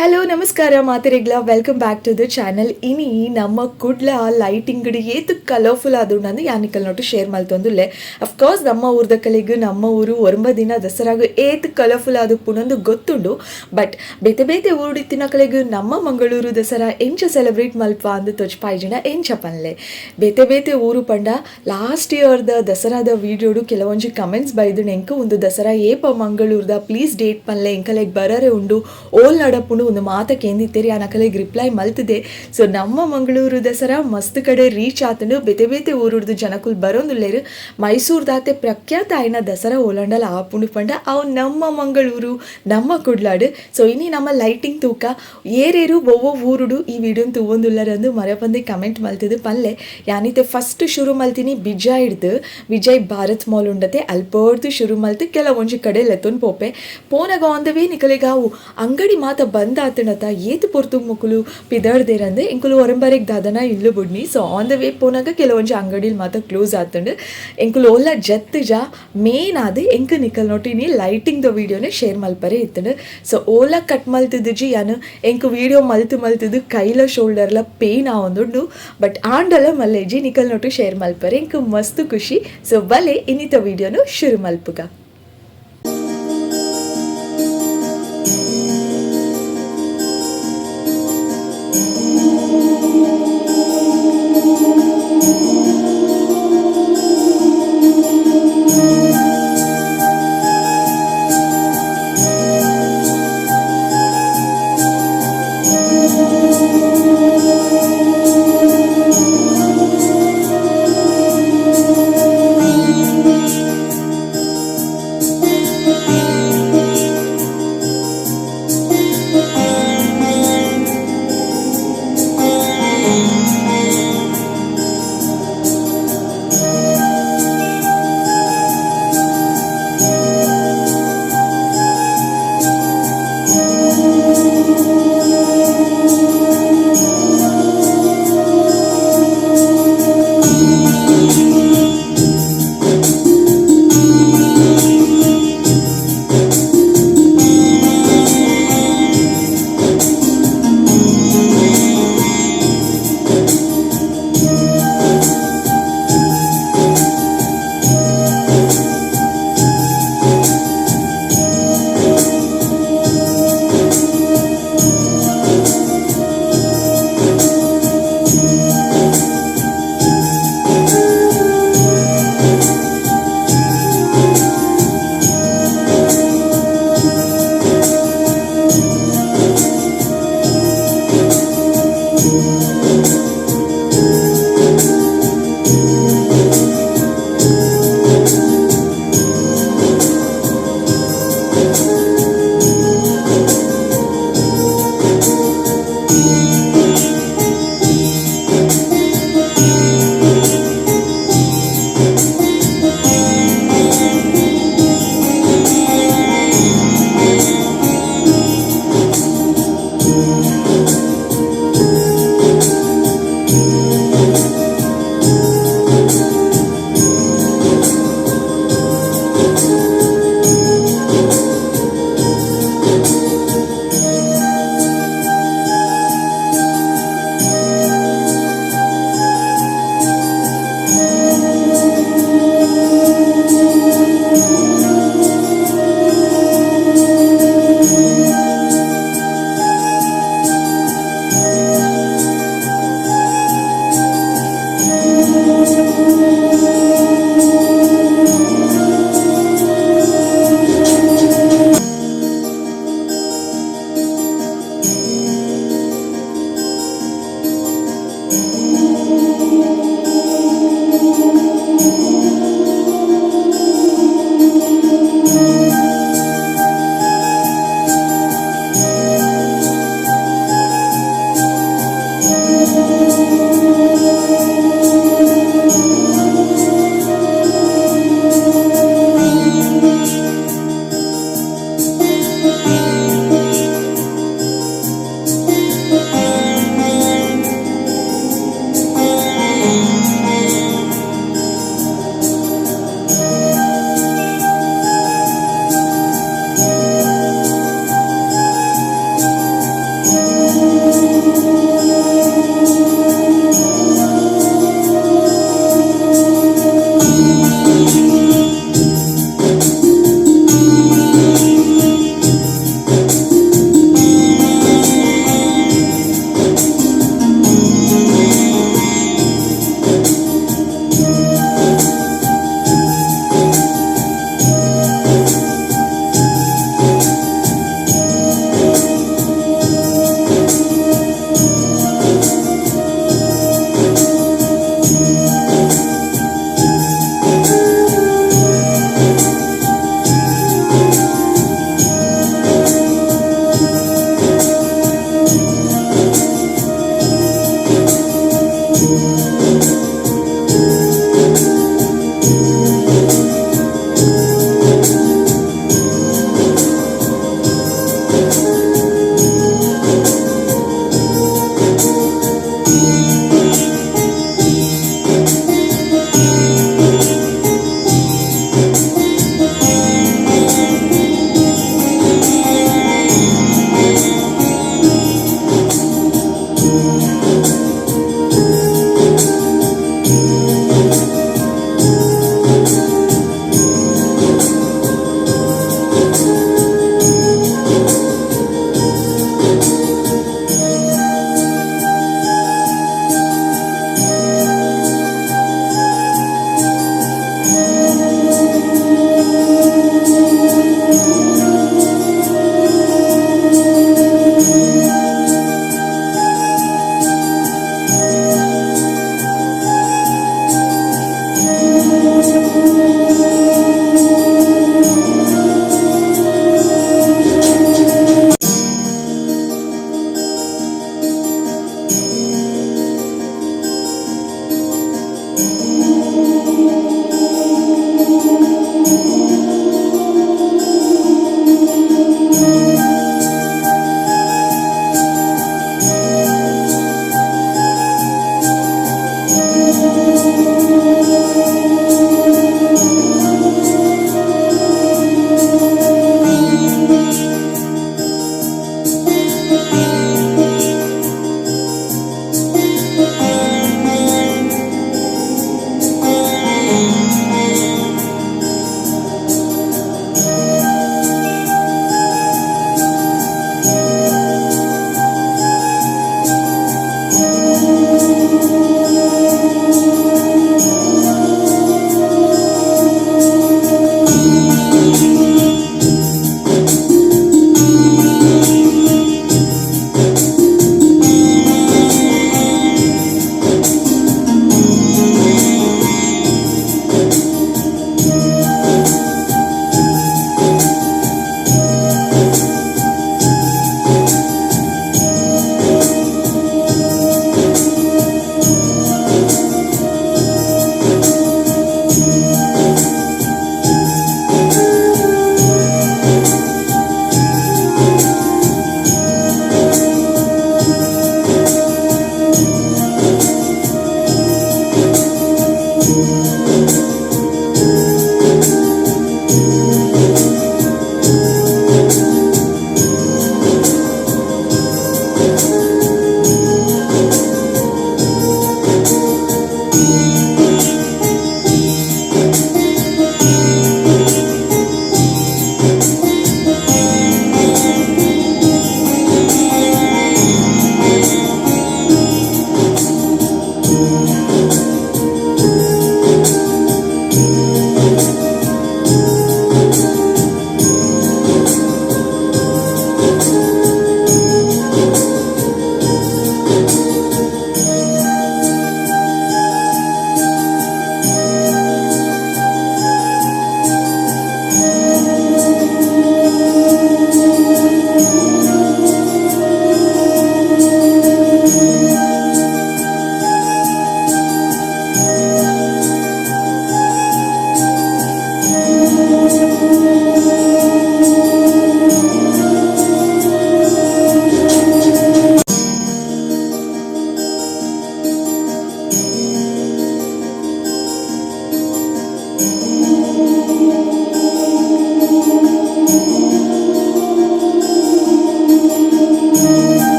Hello ನಮಸ್ಕಾರ ಮಾತೆರೆಗ್ಲ, welcome back to the channel. ಇನಿ ನಮ್ಮ ಕುಡ್ಲ ಲೈಟಿಂಗ್ ಏತ್ ಕಲರ್ಫುಲ್ ಆದುಂಡು ಯಾನಿಕಲ್ ನೋಟು ಶೇರ್ ಮಲ್ತೊಂದುಲ್ಲೆ. ಅಫ್ಕೋರ್ಸ್ ನಮ್ಮ ಊರ್ದ ಕಲೆಗ್ ನಮ್ಮ ಊರು ಒರಂಬ ದಿನ ದಸರಾಗು ಏತ್ ಕಲರ್ಫುಲ್ ಆದುಪ್ಪುನಂದು ಗೊತ್ತುಂಡು. ಬಟ್ ಬೇತೆ ಬೇತೆ ಊರುಡಿತ್ತಿನ ಕಲೆಗ್ ನಮ್ಮ ಮಂಗಳೂರು ದಸರಾ ಎಂಚ ಸೆಲೆಬ್ರೇಟ್ ಮಲ್ಪ ಅಂದು ತೊಜ್ಪಾಯ್ಜಿನ ಎಂಚ ಪನ್ಲೆ. ಬೇತೆ ಬೇತೆ ಊರು ಪಂಡ ಲಾಸ್ಟ್ ಇಯರ್ದ ದಸರಾದ ವೀಡಿಯೋಡು ಕೆಲವೊಂಜಿ ಕಮೆಂಟ್ಸ್ ಬೈದು ಎಂಕ್ ಒಂದು ದಸರಾ ಏಪ ಮಂಗಳೂರ್ದ ಪ್ಲೀಸ್ ಡೇಟ್ ಪನ್ಲೆ, ಎಂಕಲೆಗ್ ಬರರೆ ಉಂಡು, ಓಲ್ ನಡಪುಂಡು ಒಂದು ಮಾತ ಕೇಂದಿತ್ತೇರಿ. ಆನಕಲೆಗ್ ರಿಪ್ಲೈ ಮಲ್ತದೆ. ಸೊ ನಮ್ಮ ಮಂಗಳೂರು ದಸರಾ ಮಸ್ತ್ ಕಡೆ ರೀಚ್ ಆತಂಡು, ಬೇತೆ ಬೇತೆ ಊರುಡ್ದು ಜನಕುಲು ಬರೋಂದುಲ್ಲೇರು. ಮೈಸೂರ್ದಾತೆ ಪ್ರಖ್ಯಾತ ಆಯಿನ ದಸರಾ ಓಲಂಡಲ ಆಪುಂಡು ಪಂಡ ಅವು ನಮ್ಮ ಮಂಗಳೂರು, ನಮ್ಮ ಕುಡ್ಲಾಡು. ಸೊ ಇನಿ ನಮ್ಮ ಲೈಟಿಂಗ್ ತೂಕ ಏರೇರು ಒವ್ವೊ ಊರುಡು ಈ ವಿಡಿಯೋನ್ ತೂವೊಂದುಲ್ಲರಂದು ಮರಪಂದೆ ಕಮೆಂಟ್ ಮಲ್ತದು ಪಲ್ಲೆ. ಯಾನಿತೆ ಫಸ್ಟ್ ಶುರು ಮಲ್ತಿನಿ ಬಿಜಾಯ್ಡ್ದು, ವಿಜಯ್ ಭಾರತ್ ಮಾಲ್ ಉಂಡತೆ ಅಲ್ಪರ್ದು ಶುರು ಮಲ್ತು ಕೆಲವೊಂಜಿ ಕಡೆ ಲೆತ್ತೊಂದು ಪೋಪೆ. ಪೋನಗ ಆನ್ the way ನಿಕಲೆಗಾವು ಅಂಗಡಿ ಮಾತ ಬಂದ್ ಆತಣತ ಏತ್ ಪೊರ್ತು ಮುಕುಲು ಪಿದರ್ದೇರಂದು ಎಂಕುಲು ಒರಂಬರೆಗ್ ದಾದನ ಇಲ್ಲು ಬುಡ್ನಿ. ಸೊ ಆನ್ the way ಪೋನಾಗ ಕೆಲವೊಂಜಿ ಅಂಗಡಿಲ್ ಮಾತ ಕ್ಲೋಸ್ ಆತಂಡು. ಎಂಕುಲು ಓಲ ಜತ್ತು ಜಾ ಮೇನ್ ಆದ್ ಎಂಕ್ ನಿಕಲ್ ನೋಟಿನಿ ಲೈಟಿಂಗ್ ದ ವಿಡಿಯೋನೆ ಶೇರ್ ಮಲ್ಪರೆ ಇತ್ತಂಡು. ಸೊ ಓಲ ಕಟ್ ಮಲ್ತುದುಜಿ ಯಾನು, ಎಂಕ್ ವಿಡಿಯೋ ಮಲ್ತು ಮಲ್ತುದು ಕೈಲ ಶೋಲ್ಡರ್ಲ ಪೇನ್ ಆವೊಂದುಂಡು. ಬಟ್ ಆಂಡಲ ಮಲ್ಲೆಜಿ, ನಿಕಲ್ ನೋಟು ಶೇರ್ ಮಲ್ಪರೆ ಎಂಕ್ ಮಸ್ತ್ ಖುಷಿ. ಸೊ ಬಲೆ ಇನ್ನಿತ ವಿಡಿಯೋನು ಶುರು ಮಲ್ಪುಗ.